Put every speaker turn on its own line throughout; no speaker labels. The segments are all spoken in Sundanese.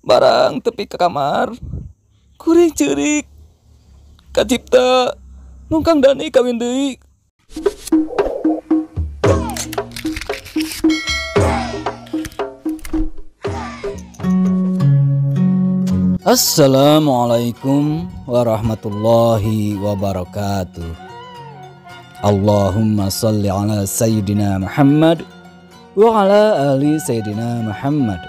Barang tepi ke kamar kuring ceurik kacipta nu Kang Dani kawin deui.
Assalamualaikum warahmatullahi wabarakatuh. Allahumma salli ala Sayyidina Muhammad wa ala ali Sayyidina Muhammad.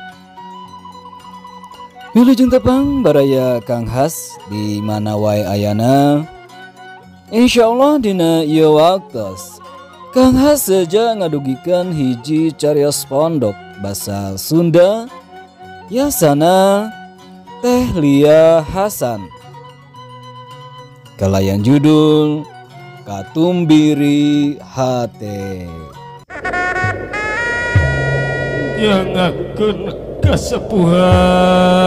Wilujeng tepang baraya Kang Has di mana wae ayana. Insyaallah dina ieu waktos Kang Has seja ngadugikeun hiji carios pondok basa Sunda yasana Teh Lia Hasan kalayan judul Katumbiri Hate.
Nyangakeun kasepuhan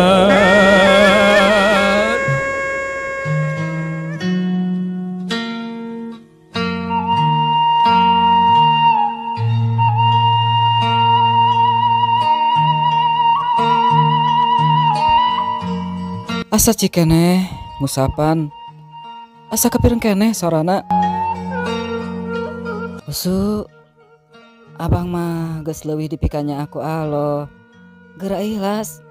Asa cikeneh ngusapan, asa kepireng keneh sorana. Usu, abang mah geus leuwih dipikanya aku alo. Geura ikhlas.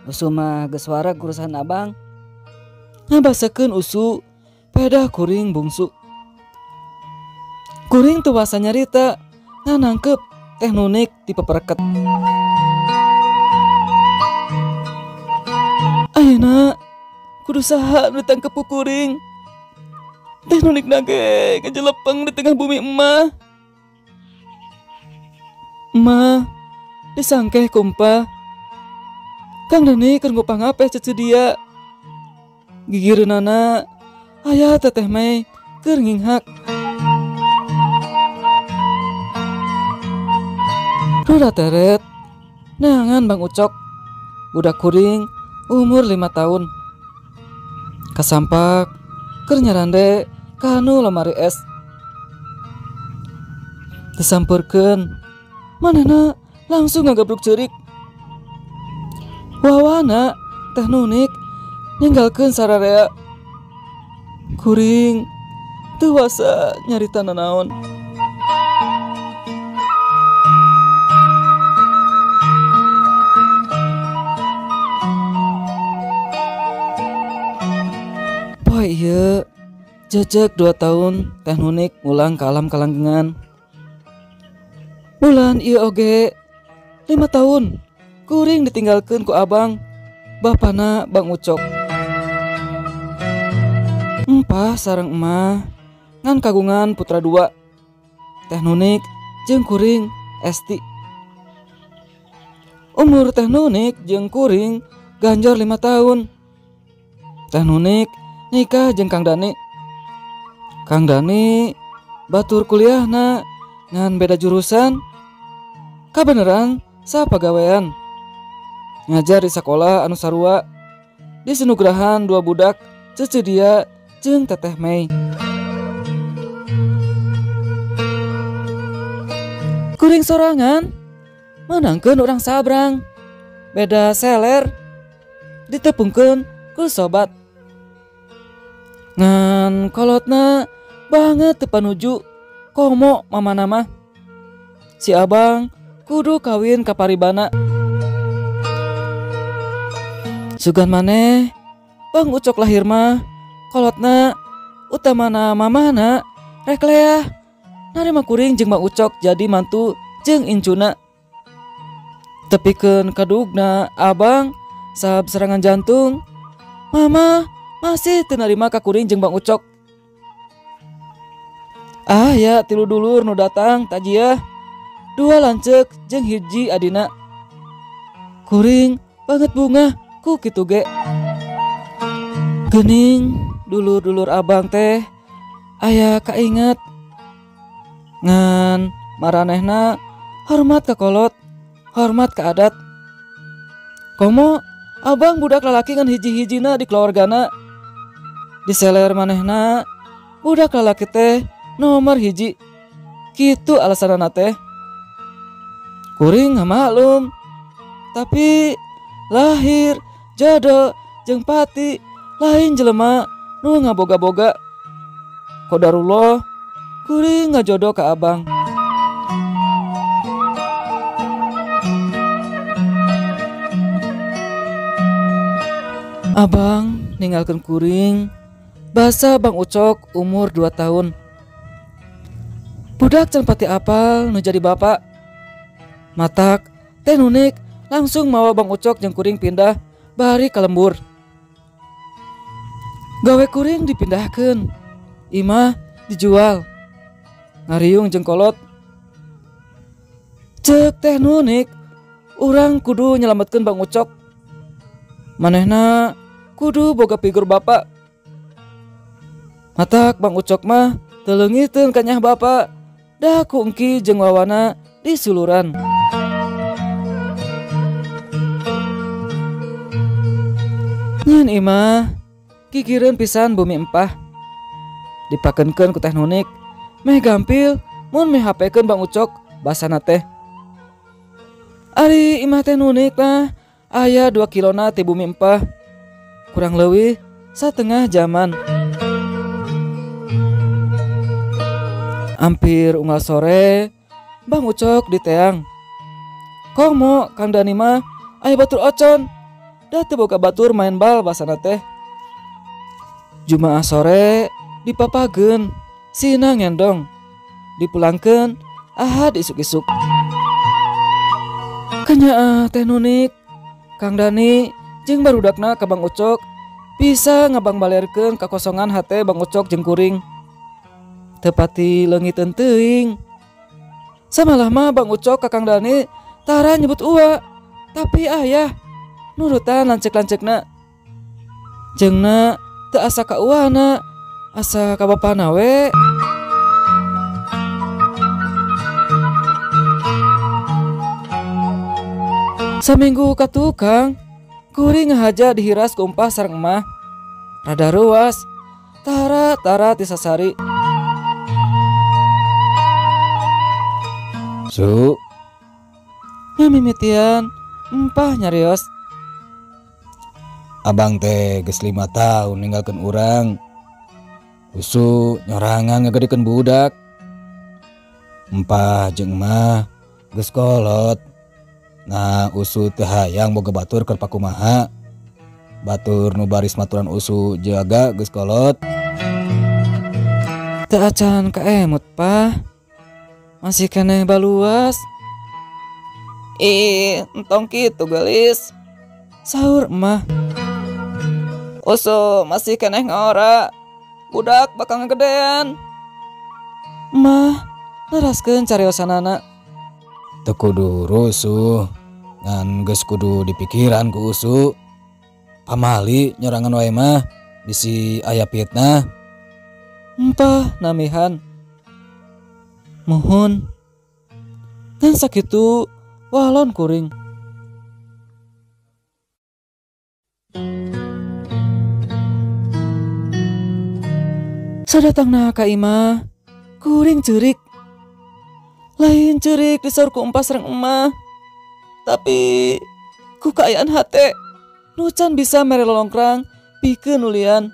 Usu mah geus wareg urusan abang. Ngabasakeun usu, pedah kuring bungsu. Kuring teu wasa nyarita, nganangkep Teh Nunik ti pepereket. Ayeuna kudu saha nu ditangkep ku kuring. Teh Nunik nage ngajelepeng di tengah bumi emah. Emah disangkeh kumpah. Kang Dani keur ngupah ngapeh cece dia. Gigireunana aya Teteh Mei keur nginghak. Rura teret neangan Bang Ucok budak kuring umur 5 tahun. Kasampak keur nyarande kanu lemari es. Disampeurkeun manehna langsung ngagabruk ceurik. Wawana Teh Nunik ninggalkeun sararea. Kuring teu wasa nyarita nanaon. Poe ieu jejeg 2 tahun Teh Nunik ngulang ka alam kalanggengan. Bulan ieu oge 5 tahun kuring ditinggalkeun ku abang, bapana Bang Ucok. Empah sareng emah ngan kagungan putra 2, Teh Nunik jeung kuring Esti. Umur Teh Nunik jeung kuring ganjor 5 tahun. Teh Nunik nikah jeung Kang Dani. Kang Dani batur kuliahna ngan beda jurusan. Kabeneran sapagawean ngajar di sekolah anu sarua di senugrahan 2 budak cece dia jeung Teteh Mei. Kuring sorangan menangkeun urang sabrang beda seler ditepungkeun ku sobat. Ngan kolotna banget teu panuju komo mamana mah. Si abang kudu kawin ka paribana. Sugan maneh Bang Ucok lahir mah kolotna utamana mamana rek leah narima kuring jeung Bang Ucok jadi mantu jeung incuna. Tepikeun kadugna abang sab serangan jantung, mama masih teu narima ka kuring jeung Bang Ucok. Ah ya 3 dulur nu datang tajiah, 2 lanceuk jeung 1 adina. Kuring banget bungah ku kitu ge. Geuning dulur-dulur abang teh aya kainget. Ngan maranehna hormat ka kolot, hormat ka adat. Komo abang budak lalaki ngan hiji-hijina di keluargana. Diseler manehna budak lalaki teh nomor 1. Kitu alasanana teh. Kuring maklum, tapi Lahir, jodoh, jeung pati lain jelema nu ngaboga-boga. Qadarullah kuring ngajodoh ka abang. Abang ninggalkeun kuring basa Bang Ucok umur 2 tahun. Budak can pati apal nu jadi bapak. Matak Teh Nunik langsung mawa Bang Ucok jeung kuring pindah bari ka lembur. Gawe kuring dipindahkeun, imah dijual, ngariung jeung kolot. Ceuk Teh Nunik, urang kudu nyelametkeun Bang Ucok. Manehna kudu boga figur bapak. Matak Bang Ucok mah teu leungiteun kanyah bapak, dah ku engki jeung wawana disuluran. Ngan imah kikireun pisan bumi empah. Dipakenkeun ku Teh Nunik, meh gampil mun meh hapekeun Bang Ucok basana teh. Ari imah Teh Nunik mah aya 2 kilona ti bumi empah, kurang leuwih satengah jaman. Hampir unggal sore Bang Ucok diteang. Komo Kang Dani mah aya batur ocon, dah teu boga batur main bal basana teh. Jumaah sore dipapageun sina ngendong, dipulangkeun Ahad isuk-isuk. Kanyaah Teh Nunik, Kang Dani jeung barudakna ka Bang Ucok bisa ngabangbalerkeun kakosongan hate Bang Ucok jeung kuring. Teu pati leungiteun teuing. Samalah mah Bang Ucok ka Kang Dani tara nyebut uwa, tapi ayah nurutan lanceuk-lanceukna. Jeungna teu asa ka uwana, asa ka bapana we. Saminggu ka tukang, kuring ngahaja dihiras ku umpah sareng emah. Rada ruas, tara-tara tisasari.
Su,
ngamimitian empah nyarios.
Abang teh geus 5 tahun ninggalkeun urang. Usu nyorangan ngagedekeun budak. Empah jeung emah geus kolot. Nah, usu teu hayang boga batur keur pakumaha. Batur nu baris maturan usu jaga geus kolot.
Teu acan kaemut, Pah. Masih keneh baluas. Ih, entong kitu geulis. Sahur emah. Usu masih keneh ngora. Budak bakal ngegedean. Emah neraskeun cariosanana.
Teu kudu rusuh, ngan geus kudu dipikiran ku usu. Pamali nyorangan wae mah bisi aya fitnah.
Empah namihan. Muhun. Ngan sakitu walon kuring. Sadatangna ka imah, kuring ceurik. Lain ceurik disaur ku empas sareng emah, tapi ku kaayaan hate nu can bisa mere lolongkrang pikeun nulian.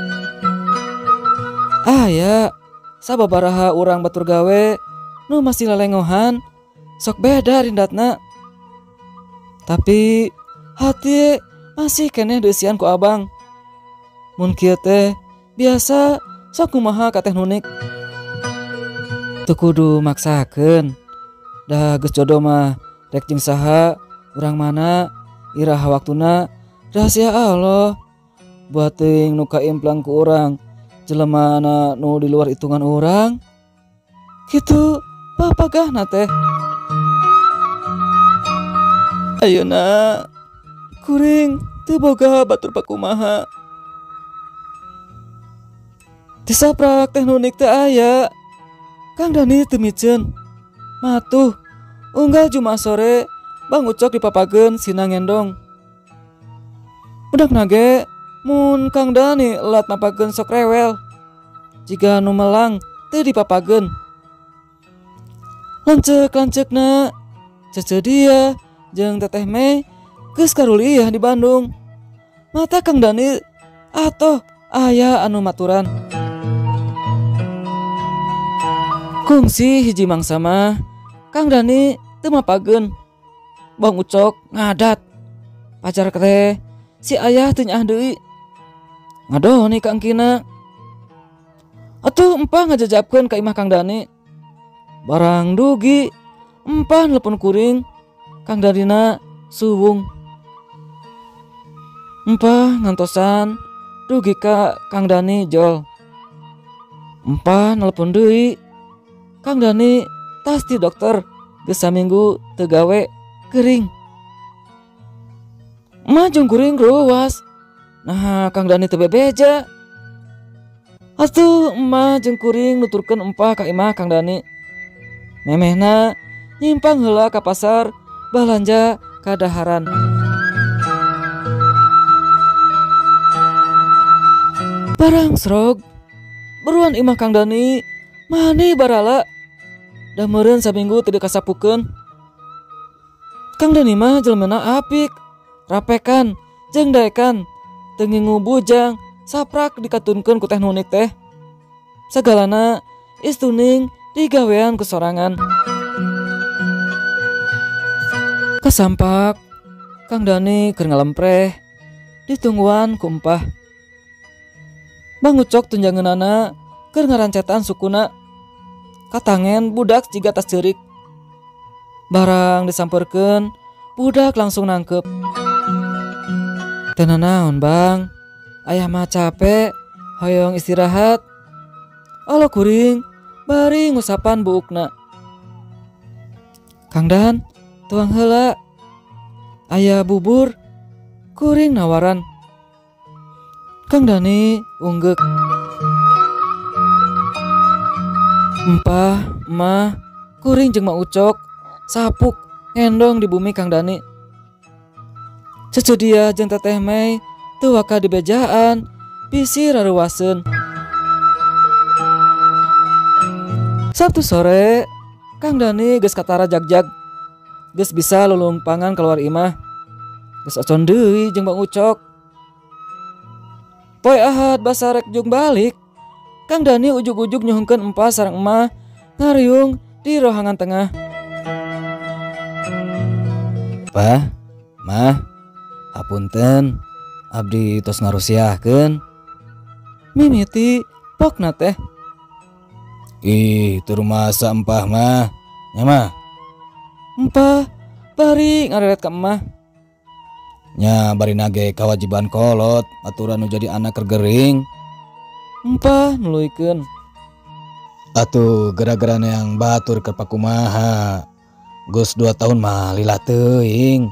Aya sababaraha urang batur gawe nu masih lalengohan sok beda rindatna. Tapi hati masih keneh dieusian ku abang. Mun kieu teh biasa sok kumaha ka Teh Nunik. Teu kudu maksakeun. Dah geus jodoh mah rek jeung saha urang mana iraha waktuna rahasia Allah. Buat teuing nu kaimplang ku urang jelemana nu di luar hitungan urang. Kitu papagahna teh. Ayeuna kuring teu boga batur pakumaha. Tisaprak Teh Nunik teu aya. Kang Dani teu miceun. Matuh unggal Jumat sore Bang Ucok dipapageun sina ngendong. Budak nage mun Kang Dani lat mapageun sok rewel. Jiga nu melang teu dipapageun. Lanceuk-lanceukna cece dia jeung Teteh Mei Geus karuliah di Bandung. Mata Kang Dani atoh aya anu maturan. Kungsi hiji mangsa mah Kang Dani teu mapageun. Bang Ucok ngadat. Pacar teh si ayah teu nyaah deui. Ngadoni ka engkina. Atuh empah ngajajabkeun ka imah Kang Dani. Barang dugi empah nelepon kuring Kang Danina suwung. Empah ngantosan dugi ka Kang Dani jol. Empah nelepon deui Kang Dani tas ti dokter geus saminggu teu gawe kering. Mah jeung kuring ruas. Nah Kang Dani teu bebeja. Atuh emak jeung kuring nuturkeun empah ka imah Kang Dani. Memehna nyimpang heula ka pasar balanja kadaharan. Barang srog beruan imah Kang Dani mani barala. Da meureun saminggu teu dikasapukeun. Kang Dani mah jelmana apik, rapekan jeung daekan, teu ngingu bujang, saprak dikatunkeun ku Teh Nunik teh. Sagalana istuning digawean ku sorangan. Kasampak Kang Dani keur ngalempreh ditungguan ku empah. Bang Ucok tunjangeunana keur ngarancetan sukuna. Katangen budak jiga tas ceurik. Barang disamperkeun, budak langsung nangkep. Teu nanaon Bang, ayah mah capek, hoyong istirahat. Olo kuring bari ngusapan buukna. Kang Dan, tuang heula. Aya bubur, kuring nawaran. Kang Dani unggeuk. Empah, emah, kuring jeung Mak Ucok sapuk ngendong di bumi Kang Dani. Cecedia jeung Teteh Mei teu waka dibejaan, bisi raruwaseun. Sabtu sore, Kang Dani geus katara jagjag. Geus bisa lulumpangan keluar imah. Geus ocon deui jeung Bang Ucok. Poe Ahad basa rek jung balik, Kang Dani ujug-ujug nyuhungkeun empah sareng emah ngariung di rohangan tengah.
Pah, mah, hapunten, abdi tos ngarusiahkeun.
Mimiti pokna teh.
Ih, teu rumasa empah mah, nya mah.
Empah bari ngareret ka emah.
Nya bari nage kawajiban kolot, aturan nu jadi anak keur gering.
Empah nuluykeun.
Atuh gara-gara yang batur keur pakumaha. Geus 2 tahun mah lila teuing.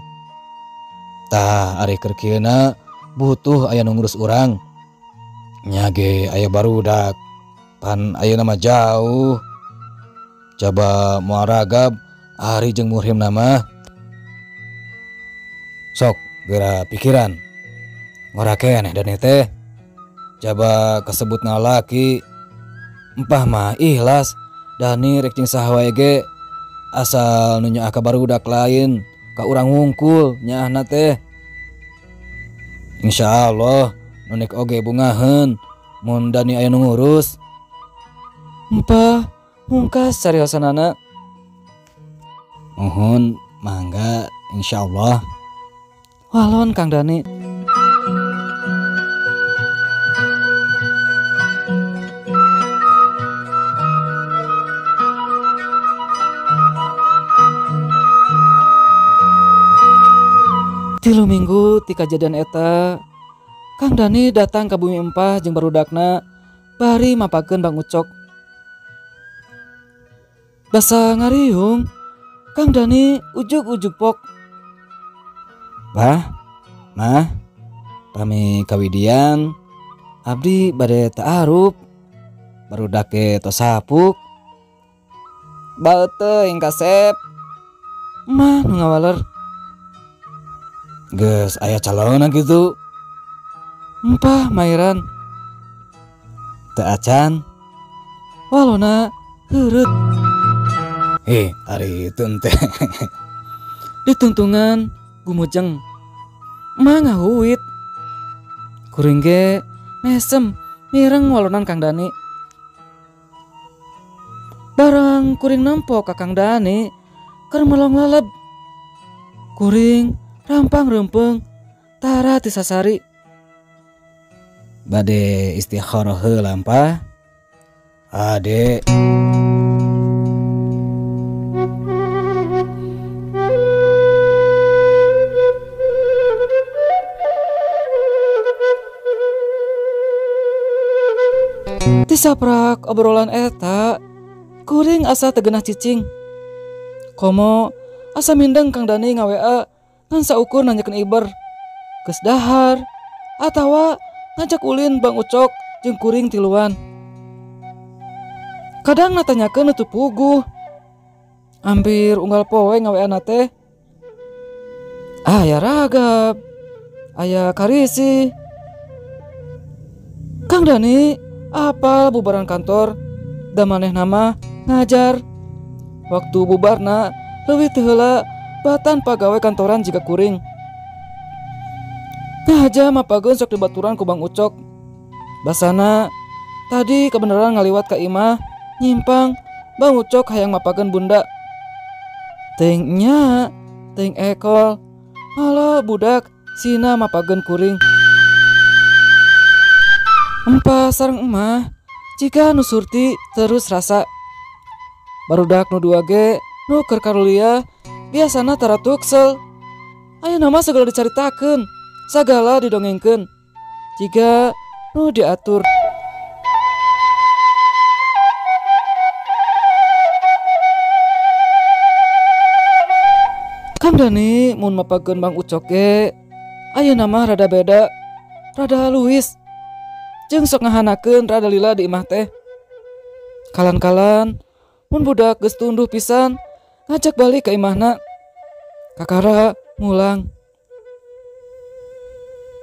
Tah ari keur kieuna butuh aya nu ngurus urang. Nya ge aya barudak. Pan ayeuna mah jauh. Coba moal ragab ari jeung muhrimna mah. Sok geura pikiran. Ngora keneh Dani teh. Coba kasebut ngalaki. Empah mah ikhlas Dani rek jeung saha wae ge asal nu nyaah ka barudak lain ka urang wungkul nyaahna teh. Insyaallah nu nek oge bungaheun mun Dani aya nu ngurus.
Empah mungkas cariosanana.
Mohon mangga insyaallah.
Walon Kang Dani. Tilu minggu ti kajadian eta, Kang Dani datang ka bumi empah jeung barudakna bari mapakeun Bang Ucok. Basa ngariung, Kang Dani ujug-ujug pok.
Bah, mah, pami kawidian, abdi bade ta'aruf, barudak ge tos sapuk.
Bae teuing kasep. Mah nu ngawaler.
Geus aya calonna kitu.
Empah mairan.
Teu acan.
Walona heureut.
Ari itu teh.
Dituntungan gumujeng. Emah ngahuit. Kuring ge mesem mireng walonan Kang Dani. Barang kuring nempo ka Kang Dani keur melong leleb. Kuring rampang reumpeng tara tisasari.
Bade istikharah heula Empah. Ade.
Tisaprak obrolan eta kuring asa tegenah cicing. Komo asa mindeng Kang Dani nga-WA ngan saukur nanyakeun iber. Geus dahar atawa ngajak ulin Bang Ucok jeung kuring tiluan. Kadang natanyakeun nu teu puguh. Hampir unggal poe nga-WA na teh. Aya ragab, aya karisi. Kang Dani apal bubaran kantor, da manehna mah ngajar. Waktu bubarna leuwih teu heula batan pagawe kantoran jiga kuring. Ngahaja mapageun sok dibaturan ku Bang Ucok. Basana tadi kebenaran ngaliwat ka imah nyimpang Bang Ucok hayang mapageun bunda. Teuing nya, teuing ekol, malah budak sina mapageun kuring. Empah sareng emah jika nu Surti terus rasa. Barudak nu dua ge nu keur karulia biasana tara tuksel. Ayeuna mah segala dicaritakeun, sagala didongengkeun. Jiga nu diatur. Kang Dani mun mapageun Bang Ucok ge ayeuna mah rada beda, rada luwis. Jeung sok ngahanakeun rada lila di imah teh. Kalan-kalan mun budak geus tunduh pisan ngajak balik ka imahna. Kakara ngulang.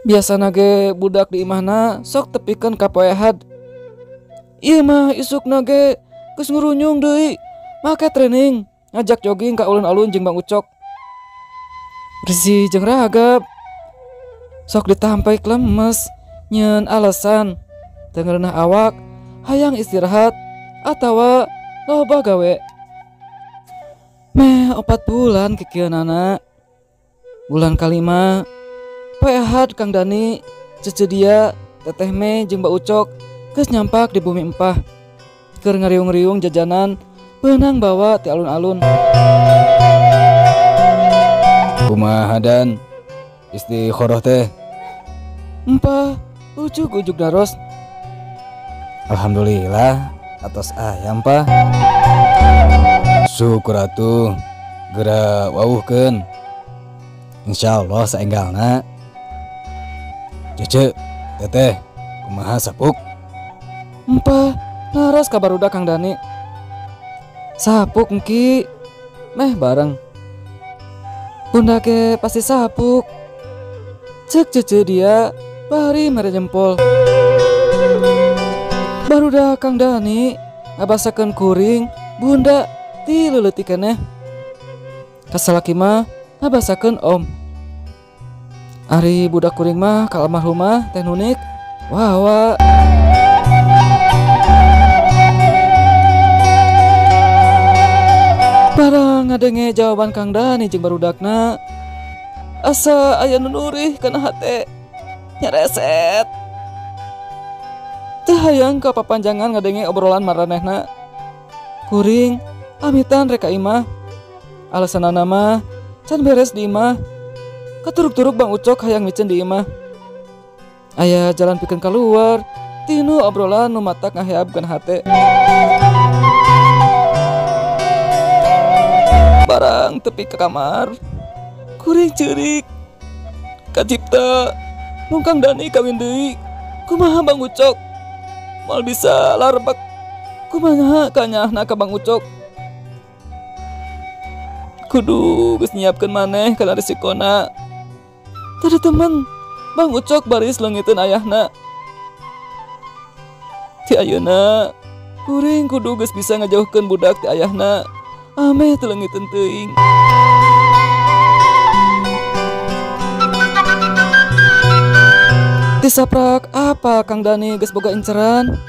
Biasana ge budak di imahna sok tepikeun ka poe Ahad. Ieu mah isukna ge geus ngurunyung deui make training ngajak jogging ka alun-alun jeung Bang Ucok. Risi jeung ragab sok ditampek lemes nyeun alasan teu ngeureunah awak hayang istirahat atawa loba gawe. Meh 4 bulan kikieunana. Bulan kalima poe Ahad Kang Dani, Cece dia, Teteh Me jeung Mbak Ucok geus nyampak di bumi empah keur ngariung-riung jajanan beunang bawa ti alun-alun.
Kumaha Dan istikharah teh?
Empah ujug-ujug daros.
Alhamdulillah atos ayam Pah. Syukur atuh geura wawuhkeun. Insyaallah saenggalna. Cece, Teteh, kumaha sapuk?
Empah naros ka barudak Kang Dani. Sapuk engki meh bareng. Bunda ge pasti sapuk. Cek cece dia bari mere jempol. Barudak Kang Dani ngabasakeun kuring bunda ti leuletik keneh. Kasalaki mah ngabasakeun om. Ari budak kuring mah ka almarhumah Teh Nunik wawa. Barang ngadenge jawaban Kang Dani jeung barudakna asa aya nu nurih kana hate nyareset. Teu hayang ka papanjangan ngadenge obrolan maranehna. Kuring amitan rek ka imah. Alasanana mah can beres di imah. Katuruk-turuk Bang Ucok hayang miceun di imah. Aya jalan pikeun kaluar tinu obrolan nu matak ngaheabkeun hate. Barang tepi ke kamar kuring ceurik. Kacipta mun Kang Dani kawin deui kumaha Bang Ucok moal bisa larbek. Kumaha kanyahna ka Bang Ucok. Kudu geus nyiapkeun maneh kana risikona. Teu temen Bang Ucok baris leungiteun ayahna. Ti ayeuna kuring kudu geus bisa ngajauhkeun budak ti ayahna. Ameh teu leungiteun teuing. Tisaprak apa Kang Dani geus boga inceran?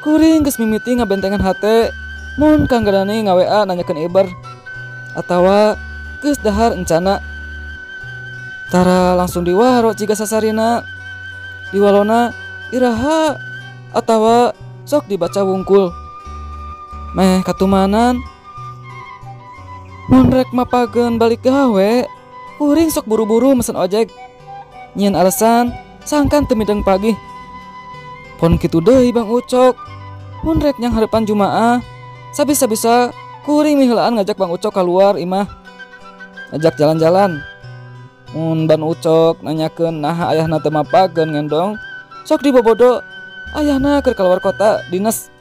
Kuring geus mimiti ngabentengan hate mun Kang Dani nga-WA nanyakeun iber atawa geus dahar encana. Tara langsung diwaro jiga sasarina. Diwalona iraha atawa sok dibaca wungkul. Meh katumanan. Mun rek mapageun balik gawe, kuring sok buru-buru mesen ojek. Nyieun alasan sangkan teu mideng pagi. Pon kitu deui Bang Ucok. Mun rek nyang hareupan Jumaah, sabisa-bisa kuring miheulaan ngajak Bang Ucok keluar imah. Ngajak jalan-jalan. Mun Bang Ucok nanyakeun naha ayahna teu mapageun ngendong, sok dibobodo ayahna keur keluar kota dinas.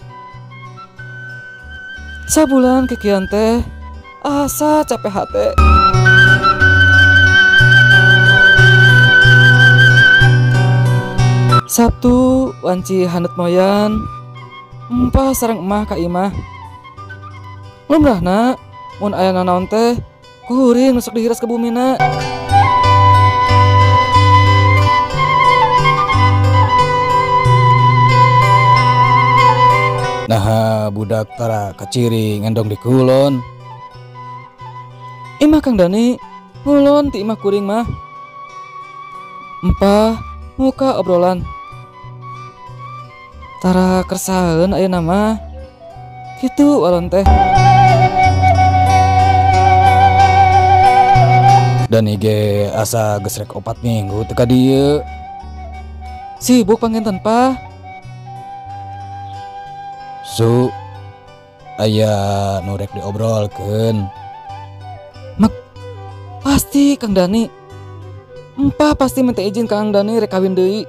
Sabulan kikian teh asa capek hate. Sabtu wanci hanet moyan, empah sareng emah ka imah. Lumrahna mun aya nanaon teh kuring nu sok dihiras ke bumina.
Naha budak tara kaciri ngendong di kulon.
Imah Kang Dani ngulon ti imah kuring mah. Empah muka obrolan. Tara kersaeun ayeuna mah. Kitu walon teh.
Dani ge asa geus rek 4 minggu teu ka dieu.
Sibuk panginten pah.
Su aya nu rek diobrolkeun.
Mek pasti Kang Dani. Empah pasti minta izin Kang Dani rek kawin deui.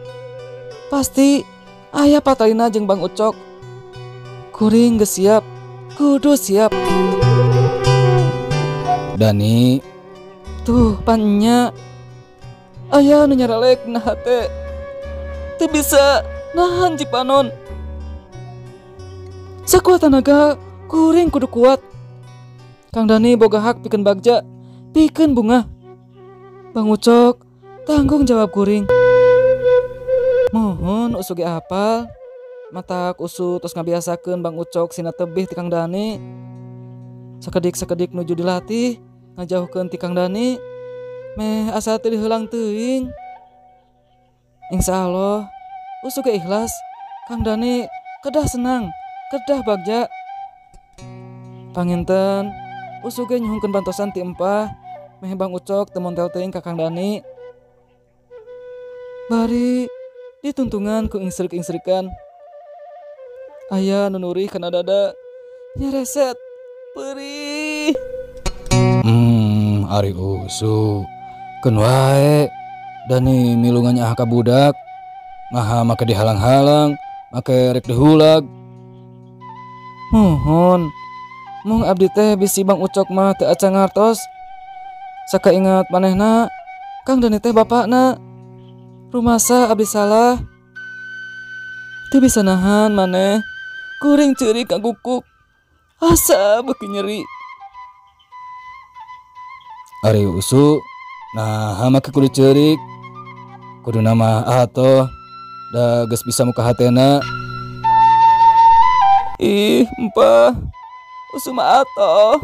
Pasti aya patalina jeung Bang Ucok. Kuring geus siap, kudu siap.
Dani
tuh pannya aya nu nyaralek na hate. Teu bisa nahan cipanon. Sakuat tenaga kuring kudu kuat. Kang Dani boga hak pikeun bagja, pikeun bunga. Bang Ucok tanggung jawab kuring. Mohon usu ge apal. Matak usu tos ngabiasakeun Bang Ucok sina tebih ti Kang Dani. Sakedik-sakedik nuju dilatih ngajauhkeun ti Kang Dani. Meh asa teu diheulang teuing. Insyaallah usu ge ikhlas. Kang Dani kedah senang, kedah bagja. Panginten usu ge nyuhunkeun bantosan ti empah meh Bang Ucok teu montel teuing ka Kang Dani. Bari dituntungan ku ingsrik-ingsrikan. Aya nu nurih kana dada nyereset perih.
Ari usu keun wae Dani milu nyaah ka budak. Maha make dihalang-halang, make rek dihulag.
Mohon mung abdi teh bisi Bang Ucok mah teu acan ngartos. Sakaingat manehna Kang Dani teh bapakna. Rumasa abdi salah. Teu bisa nahan maneh. Kuring ceurik kagukuk. Asa beuki nyeri.
Ari usu naha make kudu ceurik. Kudu nama atoh da geus bisa muka hatena.
Ih, empah. Usu mah atoh.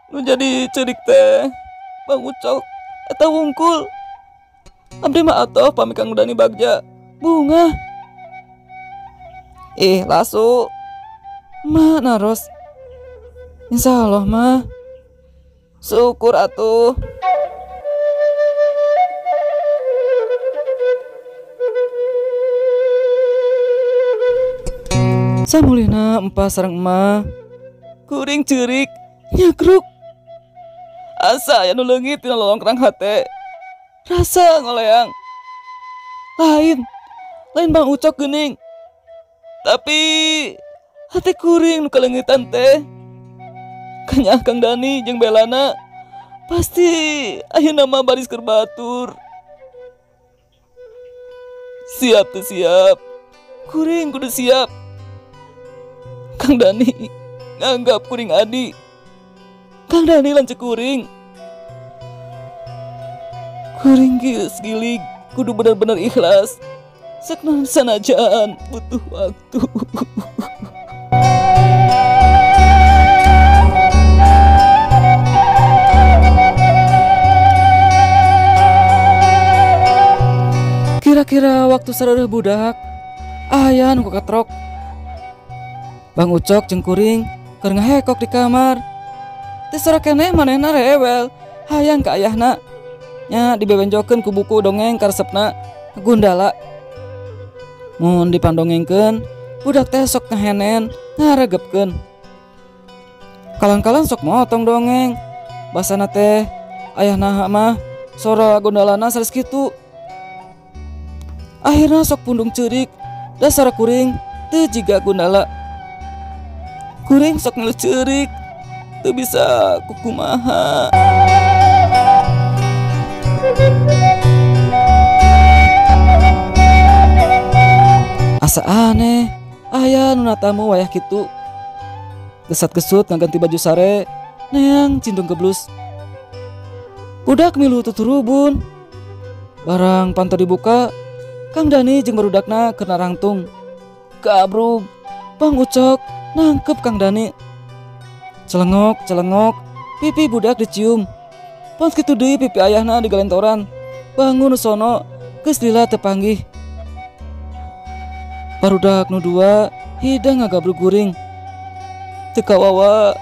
Nu jadi ceurik teh Bang Ucok eta wungkul. Abdi mah atoh pami Kang Dani bagja bunga. Ih, lasu. Mah naros. Insyaallah mah. Syukur atuh. Samulina empah sareng emah. Kuring ceurik nyagruk. Asa aya nu leungit tina lolongkrang hate. Rasa ngoleang. Lain Bang Ucok geuning. Tapi hate kuring nu kaleungitan teh. Kanyah Kang Dani jeung Belana pasti ayeuna mah baris keur batur. Siap teu siap. Kuring kudu siap. Kang Dani nganggap kuring adi. Kang Dani lanceuk kuring. Kuring geus gilig. Kudu bener-bener ikhlas. Sekna sanajan butuh waktu. Kira-kira waktu sareueuh budak aya nu katrok. Bang Ucok jeung kuring keur ngahekok di kamar. Teu sora keneh manehna rewel hayang ka ayahna. Nya dibebenjokeun ku buku dongeng karesepna Gundala. Mun dipandongengkeun budak teh sok ngahenen ngaregepkeun. Kalang-kalang sok motong dongeng. Basana teh ayahna mah sora Gundalana sanes kitu. Akhirna sok pundung ceurik dasar kuring teu jiga Gundala. Kuring sok ngeluh ceurik teu bisa kukumaha. Asa aneh aya nu natamu wayah kitu. Gesat-gesut ngaganti baju sare neang cindung geblus. Budak milu tuturubun. Barang panto dibuka Kang Dani jeung barudakna keur narangtung. Gabrug, Bang Ucok nangkep Kang Dani. Celengok, celengok, pipi budak dicium. Pons kitu deui pipi ayahna digalentoran. Bangun nu sono geus lila teu panggih. Barudak nu dua hidang ngagabrug kuring. Teu kawawa,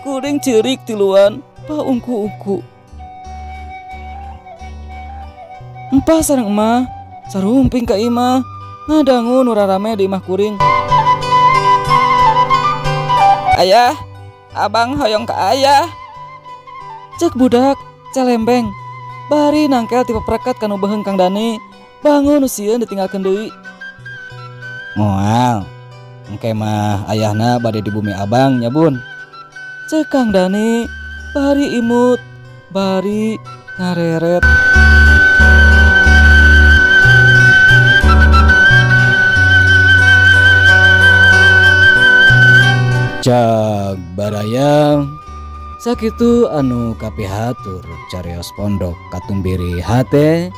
kuring ceurik tiluan paungku-ungku. Empah sareng emah sarumping ka imah ngadangu nu rarame di imah kuring. Ayah, abang hoyong ka ayah. Cek budak celembeng bari nangkel ti peprekat kanu beheung Kang Dani. Bangun nu sieun ditinggalkeun deui.
Moal, engke mah ayahna bade di bumi abang nya bun.
Cek Kang Dani bari imut bari ngareret.
Cag baraya sakitu anu kapihatur carios pondok katumbiri hate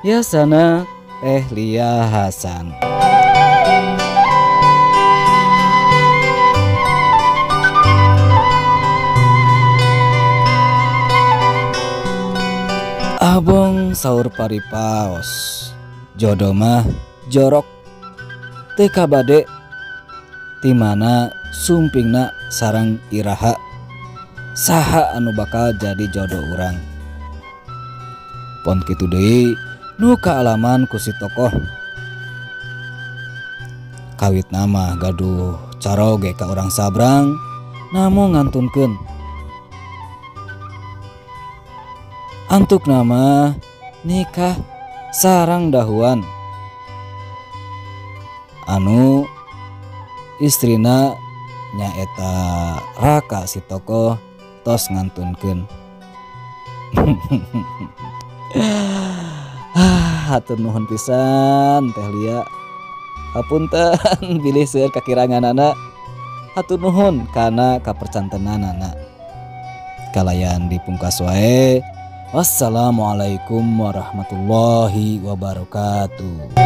yasana Teh Lia Hasan. Abong saur paripaos jodoh mah jorok teu kabade timana sumpingna sarang iraha saha anu bakal jadi jodoh urang. Pon kitu deui nu kaalaman ku si tokoh. Kawit nama gaduh caroge ka urang sabrang namun ngantunkeun. Antuk nama nikah sarang dahuan anu istrina nyaeta raka si tokoh tos ngantunkeun. Hatur nuhun pisan Teh Lia. Hapunten bilih seueur kakiranganana. Hatur nuhun kana kapercantenanana. Kalayan dipungkas wae. Wassalamualaikum warahmatullahi wabarakatuh.